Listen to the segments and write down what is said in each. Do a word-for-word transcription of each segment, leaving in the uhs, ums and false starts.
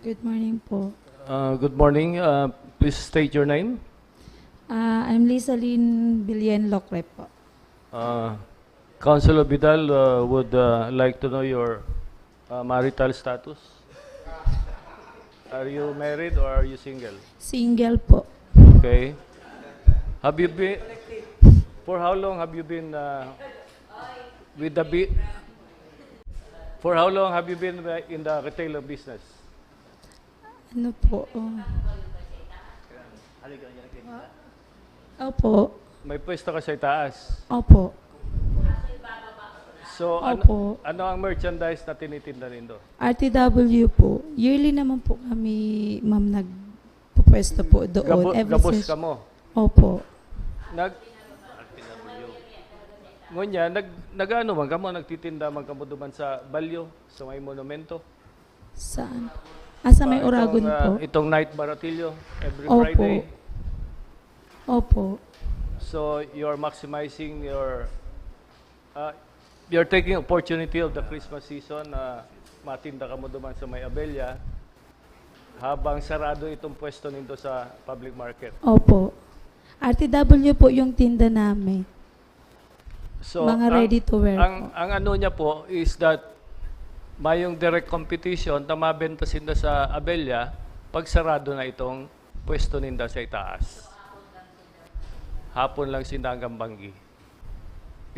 Good morning po. Uh, good morning. Uh, please state your name. Uh, I'm Lisa Lynn Billion Locre po. Uh, Councilor Vidal uh, would uh, like to know your uh, marital status. Are you married or are you single? Single po. Okay. Have you been, for how long have you been uh, with the bi- for how long have you been uh, in the retailer business? Ano po? Oh. Opo. May pwesto ka sa itaas. Opo. So, ano, Opo. ano ang merchandise na tinitinda nindo? R T W po. Yearly naman po kami, ma'am, nagpupwesto po doon. Gabo, Every gabos ses- ka mo. Opo. Nag Ngunya, nag nag-ano man kamo, nagtitinda man kamo duman sa Balyo, sa may monumento? Saan? Ah, sa may Ah, Oragon itong, ah, po. Itong night baratilyo every Opo. Friday. Opo. So, you're maximizing your uh, you're taking opportunity of the Christmas season na matinda kamo duman sa may Abella habang sarado itong pwesto nindo sa public market. Opo. R T W po yung tinda namin. So, Mga ang, ready to wear ang, po. Ang ano niya po is that mayong direct competition na mabenta sinda sa Abella pag sarado na itong pwesto ninda sa itaas. Hapon lang sinda hanggang banggi.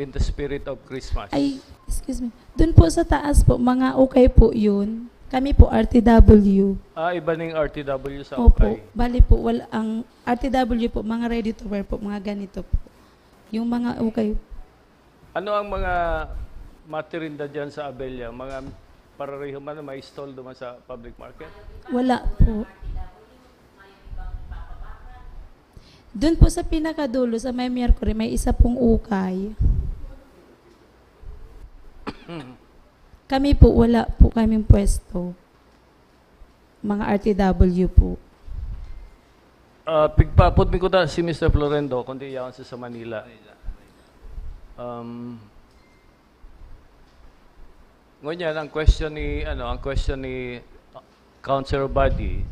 In the spirit of Christmas. Ay, excuse me. Doon po sa taas po, mga ukay po yun. Kami po, R T W. Ah, iba ning R T W sa Opo. ukay. Bali po, wal, ang R T W po, mga ready to wear po, mga ganito po. Yung mga ukay. Ano ang mga matirinda dyan sa Abella? Mga parareho man na may stall duman sa public market? Wala po. Doon po sa pinakadulo, sa may Miyerkure, may isa pong ukay. Kami po, wala po kaming pwesto. Mga R T W po. Ah, pigpaapod mi kuta si Mister Florendo, kundi yaon siya sa Manila. Um, ngunyan, ang question ni, ano, ang question ni uh, Councilor Buddy,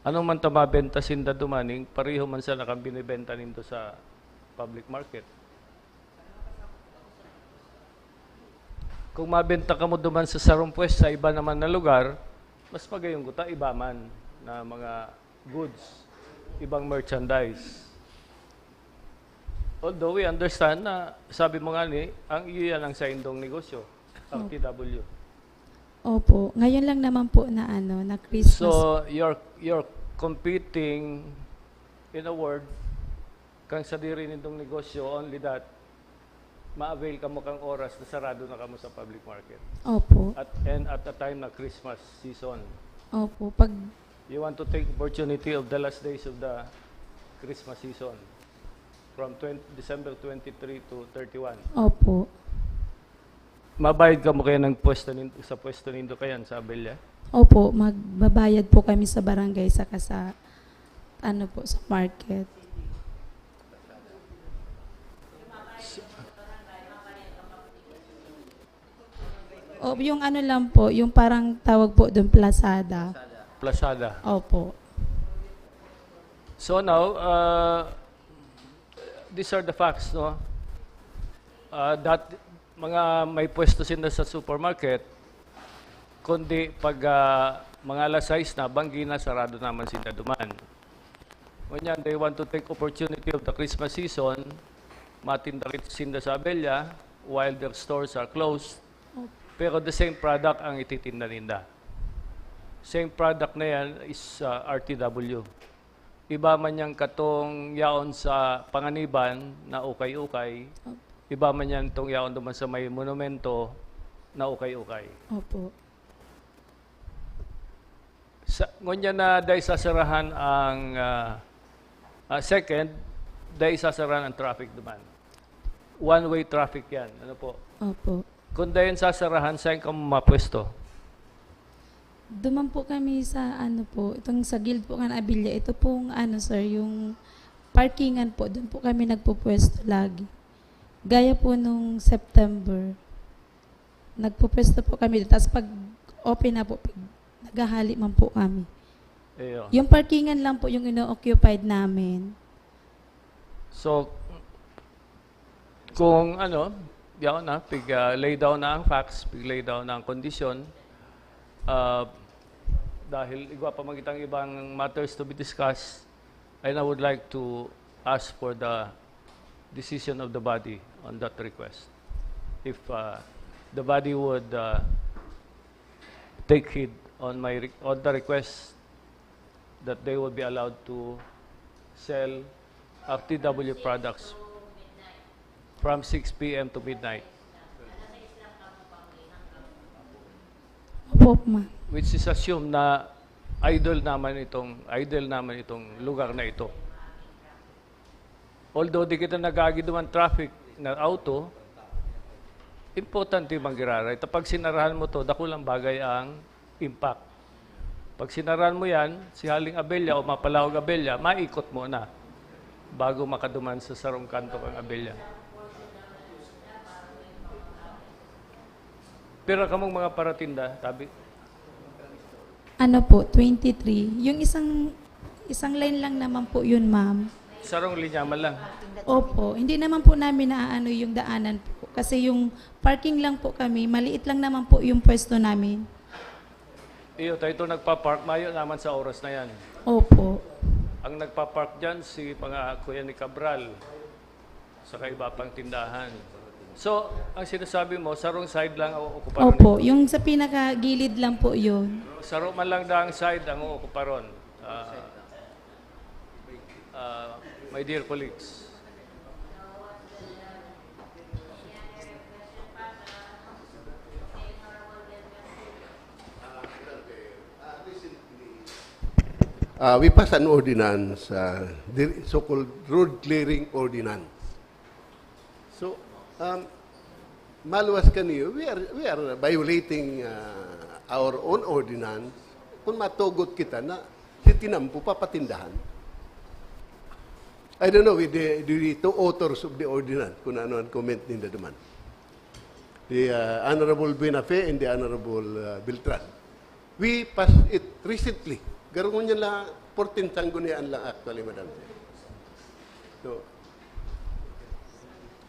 anong man ta mabenta sinda dumaning, pareho man sa nakang binibenta nindo sa public market? Kung mabenta kamo duman sa sarong pwes sa iba naman na lugar, mas magayon kuta iba man na mga goods, ibang merchandise. Although we understand na, sabi mo nga ni, ang iyo yan ang saindong negosyo, ang Opo. T W. Opo. Ngayon lang naman po na ano, na Christmas. So, you're, you're competing, in a word, kang sadiri nindong negosyo, only that ma-avail kamo kang oras na sarado na kamo sa public market. Opo. At, and at a time na Christmas season. Opo. Pag You want to take opportunity of the last days of the Christmas season from twenty, December twenty-three to thirty-one. Opo. Mabayad kamo kaya ng pwesto nin, sa pwesto nindo kayan sa Abella? Opo, magbabayad po kami sa barangay saka sa ano po, sa market. O, yung ano lang po, yung parang tawag po doon, plasada. Plasada. Opo. So now, uh, these are the facts, no? Uh, that mga may pwesto sinda sa supermarket, kundi pag ah, mga alas sais na, banggi na, sarado naman sinda duman. Ngunyan, they want to take opportunity of the Christmas season, matinda rin sinda sa Abella while their stores are closed. Pero the same product ang ititinda ninda. Same product na yan is uh, R T W. Iba man yan katong yaon sa Panganiban na ukay-ukay, iba man yan tong yaon duman sa may monumento na ukay-ukay. Opo. Sa, ngunyan na dai sasarahan ang ah, ah, second, dai sasarahan ang traffic duman. One-way traffic yan. Ano po? Opo. Kung dai yan sasarahan, saan ka mapwesto? Duman po kami sa ano po, itong sa guild po nga na Abella. Ito pong ano sir, yung parkingan po, doon po kami nagpupwesto lagi. Gaya po nung September, nagpupwesto po kami doon. Tapos pag open na po, pag, Gahali man po kami. Iyo. Yung parkingan lang po yung ino-occupied namin. So, kung ano, yaon na, pig, ah, lay down na ang facts, pig lay down na ang kondisyon. Ah, dahil igwa pa magitang ibang matters to be discussed, and I would like to ask for the decision of the body on that request. If uh, the body would uh, take heed on my re- on the request that they would be allowed to sell R T W products from six p.m. to midnight, Opo, ma'am. Which is assumed na idle naman itong idle naman itong lugar na ito. Although di kita nag-aagi duman traffic na auto, importante magiraray. Tapag sinarahan mo to, dakulang bagay ang impact. Pag sinarahan mo yan, si Haling Abella o Mapalawag Abella, maikot mo na bago makaduman sa sarong kanto kang Abella. Pero kamong mga paratinda, tabi? Ano po, twenty-three. Yung isang isang line lang naman po yun, ma'am. Sarong linya man lang. Opo, hindi naman po namin naaano yung daanan po. Kasi yung parking lang po kami, maliit lang naman po yung pwesto namin. Iyo, tayo ito nagpa-park, mayo naman sa oras na yan. Opo. Ang nagpa-park dyan, si mga kuya ni Cabral, saka iba pang tindahan. So, ang sinasabi mo, sarong side lang ang okuparon Opo, nito. Yung sa pinakagilid lang po yun. Saro man lang daang side ang okuparon. Ah, ah, my dear colleagues. Uh, we passed an ordinance, uh, the so-called road clearing ordinance. So, um, maluwas kaniyo, we are, we are violating uh, our own ordinance kung matugot kita na si tinampo papatindahan. I don't know with the, the two authors of the ordinance kung ano ang comment ninda duman. The uh, Honorable Buenafe and the Honorable uh, Beltran. We passed it recently. Garo ngunyan lang, fourteen Sanggunian lang actually, Madam Chair. So,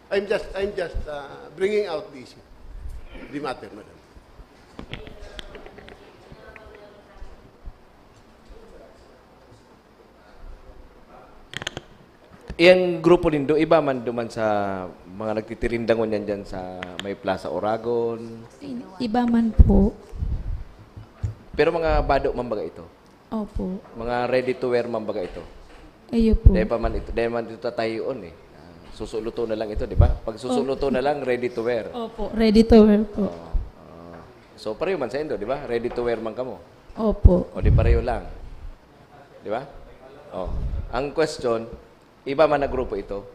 I'm just, I'm just uh, bringing out the issue, the matter, Madam. Yang grupo nindo, iba man duman sa mga nagtitirinda ngunyan dyan sa may Plaza Oragon. Iba man po. Pero mga bado man baga ito? Opo. Mga ready to wear man baga ito? Ayo po. Dahil pa man ito, dahil man ito tatahion eh. Ah, susuloto na lang ito, di ba? Pag susuloto na lang, ready to wear. Opo, ready to wear po. Ah, so, pareho man sa indo, di ba? Ready to wear man kamo. Opo. O di pareho lang. Di ba? Oh. Ang question, iba man na grupo ito?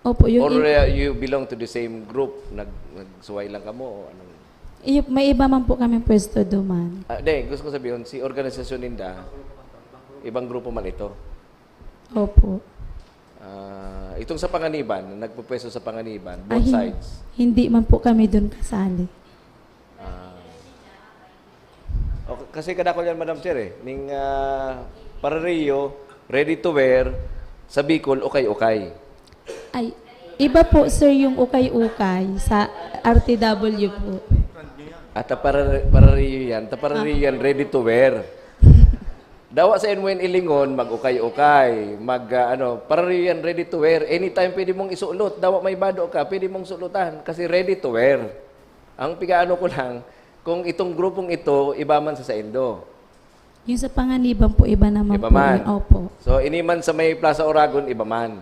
Opo, yung Or i- uh, you belong to the same group? Nag, nagsuway lang kamo? O anong... Iyo, may iba man po kami pwesto duman. Ah, di, gusto ko sabihin, si organisasyon ninda, ibang grupo man ito. Opo. Ah, itong sa Panganiban, nagpupwesto sa Panganiban, Ah, both hin- sides. Hindi man po kami doon kasali. Ah. O, kasi kadakol yan, Madam Chair eh. Ning ah, Parario, ready to wear, sa Bicol, ukay-ukay. Ay, iba po, sir, yung ukay-ukay sa R T W po. At ta Parario yan, ta Parario yan, ready to wear. Dawa sa inyo ilingon, mag-ukay-ukay, mag ah, ano, Parario yan, ready to wear. Anytime pwede mong isulot. Dawa may bado ka, pwede mong sulutan kasi ready to wear. Ang pigaano ko lang, kung itong grupong ito, iba man sa saindo. Yung sa Panganiban po, iba naman Iba po. man. Yun. Opo. So, ini man sa may Plaza Oragon, iba man.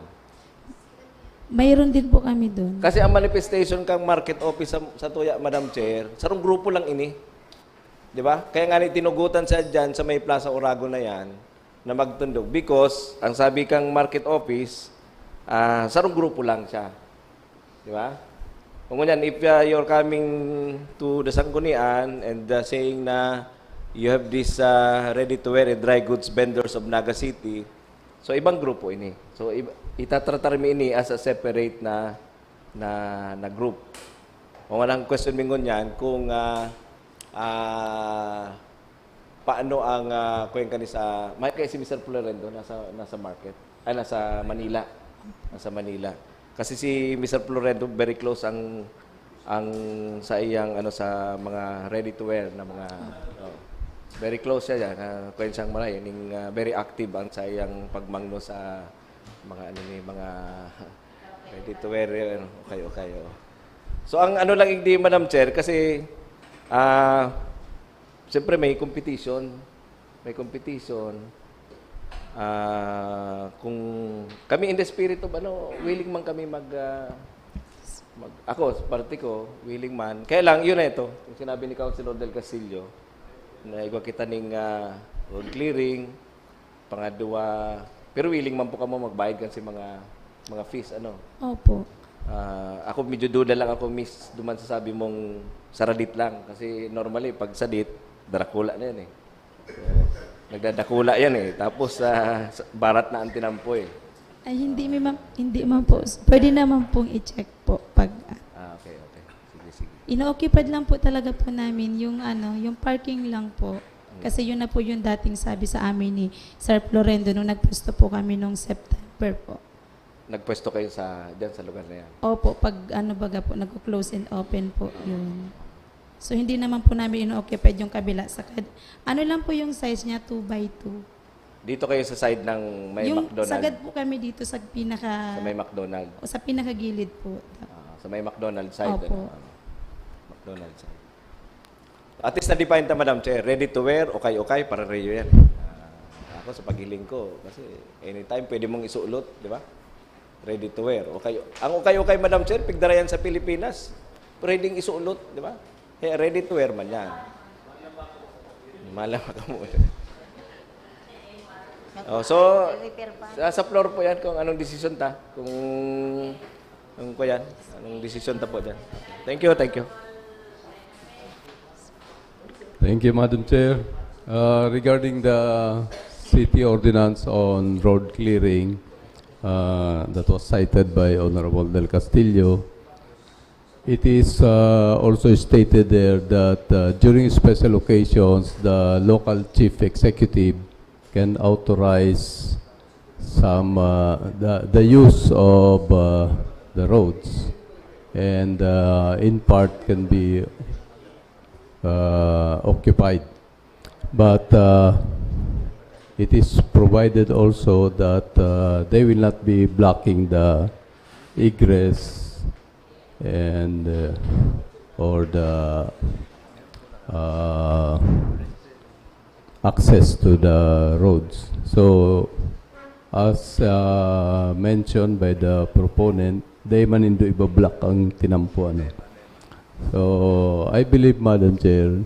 Mayroon din po kami doon. Kasi ang manifestation kang market office sa, sa Tuya, Madam Chair, sarong grupo lang ini. Di ba? Kaya nga ni tinugutan siya dyan sa may Plaza Oragon na yan na magtundog. Because, ang sabi kang market office, ah, sarong grupo lang siya. Di ba? Kung ngunyan, if uh, you're coming to the Sanggunian and uh, saying na you have this uh, ready-to-wear and dry goods vendors of Naga City, so ibang grupo ini. So iba, itatratar mi ini as a separate na na, na group. Kung anong question mi ngunyan, kung uh, uh, Paano ang, ah, kuweng kani sa, may kaya si Mister Florendo nasa, nasa market? Ay, nasa Manila. Nasa Manila. Kasi si Mister Florendo, very close ang, ang sa iyang, ano, sa mga ready to wear na mga, oh, very close siya diyan. Ah, kuweng siyang maray, ning, ah, very active ang sa iyang pagmangno sa mga, ano ni, mga ready to wear, ano, okay, okay, oh. So, ang ano lang, hindi, Madam Chair, kasi, ah, siyempre may competition. May competition. Ah, kung kami in the spirit of, ano, willing man kami mag, ah, mag-, ako, sa parte ko, willing man. Kaya lang, yun na ito, yung sinabi ni Councilor Del Castillo, na igwa kita ning, ah, road clearing, pangadwa, pero willing man po kamo magbayad kan si mga, mga fees, ano? Opo. Ah, ako, medyo duda lang ako, Miss, duman sa sabi mong saradit lang. Kasi normally, pag sadit, darakula na yan eh. So, nagdadakula yan eh. Tapos, ah, sa-, barat na ang tinampo eh. Ay, hindi, may ma-, hindi man po. Pwede naman pong i-check po pag, ah, Ah, okay, okay. Sige, sige. Ino-occupied lang po talaga po namin yung, ano, yung parking lang po. Kasi yun na po yung dating sabi sa amin ni Sir Florendo nung nagpwesto po kami nung September po. Nagpwesto kayo sa, dyan sa lugar na yan? Opo, pag ano baga po, nagko-close and open po yun. So, hindi naman po namin ino-occupied yung kabila. Sa kad-, ano lang po yung size niya, two by two. Dito kayo sa side ng may Yung McDonald? Sagad po kami dito sa pinaka-, Sa may McDonald? O sa pinakagilid po. Ah, sa may McDonald side, Opo. ano, ano? McDonald side. At least na-define ta, Madam Chair. Ready to wear, okay-okay, para reyo yan. Ah, ako sa paghiling ko, kasi anytime pwede mong isuot, di ba? Ready to wear. Okay. Ang okay-okay, Madam Chair, pigdara yan sa Pilipinas. Pwedeng isuot, di ba? Eh, ready to wear man yan. Malama ka muna. Oh, so, Repair pa. sa, sa floor po yan kung anong desisyon ta. Kung, kung ko yan, anong desisyon ta po dyan. Thank you, thank you. Thank you, Madam Chair. Uh, regarding the city ordinance on road clearing, uh, that was cited by Honorable Del Castillo, it is, uh, also stated there that, uh, during special occasions, the local chief executive can authorize some, uh, the, the use of, uh, the roads, and, uh, in part can be, uh, occupied. But, uh, it is provided also that, uh, they will not be blocking the egress and, uh, or the, uh, access to the roads. So, as, uh, mentioned by the proponent, dai man nindo ibablock ang tinampuan. So, I believe, Madam Chair,